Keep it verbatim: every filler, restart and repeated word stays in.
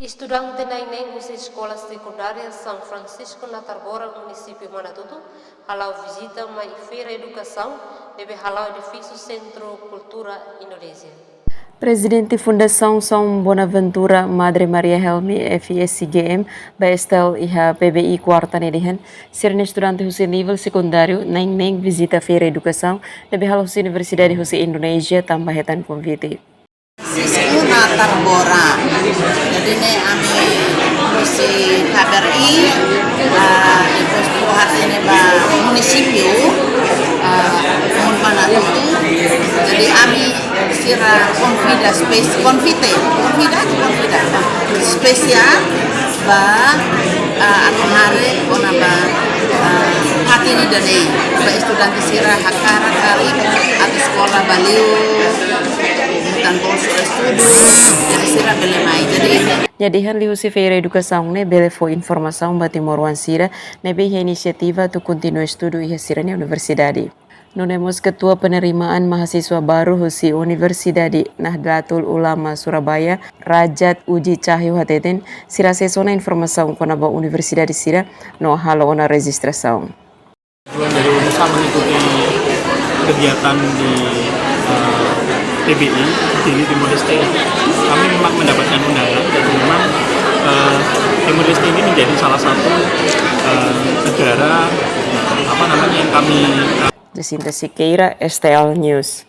Estudante na'in-neen husi Eskola Sekundária São Francisco Natarbora, Munisípiu Manatuto, hala'o vizita mai Feira Edukasaun ne'ebé hala'o edifísiu Sentru Kultura Indonézia. Prezidente Fundasaun São Bonaventura Madre Maria Helmi, F S G M, ba S T L iha P B I, kuarta ne'e dehan, sira-nia estudante husi nivel sekundáriu na'in-neen vizita Feira Edukasaun ne'ebé hala'o husi universidade husi Indonézia tanba hetan konvite. Francisco Natarbora. Jadi ne'e ami husi K B R I, ah, depois tu hati ne'e ba munisípiu, ah, Município Manatuto. Jadi ami sira konvida spes-, konvite, konvida, konvida spesiál ba, ah, atu haree ona ba, ah, fatin ida-ne'e, ba estudante sira hakarak karik atu eskola ba li'ur, hetan bolsu estudu, jadi sira bele mai. Jadi nia dehan liuhusi Feira Edukasaun ne'e bele fó informasaun ba timoroan sira ne'ebé iha inisiativa atu kontinua estudu iha sira-nia universidade. Nune'e mós ketua penerimaan mahasiswa baru husi Universidade Nahdlatul Ulama Surabaya, Rajat Uji Cahyo hateten, sira asesu ona informasaun kona-ba universidade sira no halo ona rejistrasaun. Dari Unesa mengikuti kegiatan di, eh, P B I, Dili Timor Leste. Kami memang mendapatkan undangan dan memang, eh, Timor Leste ini menjadi salah satu, eh, negara, apa namanya, yang kami, eh, Jacinta Siqueira, S T L News.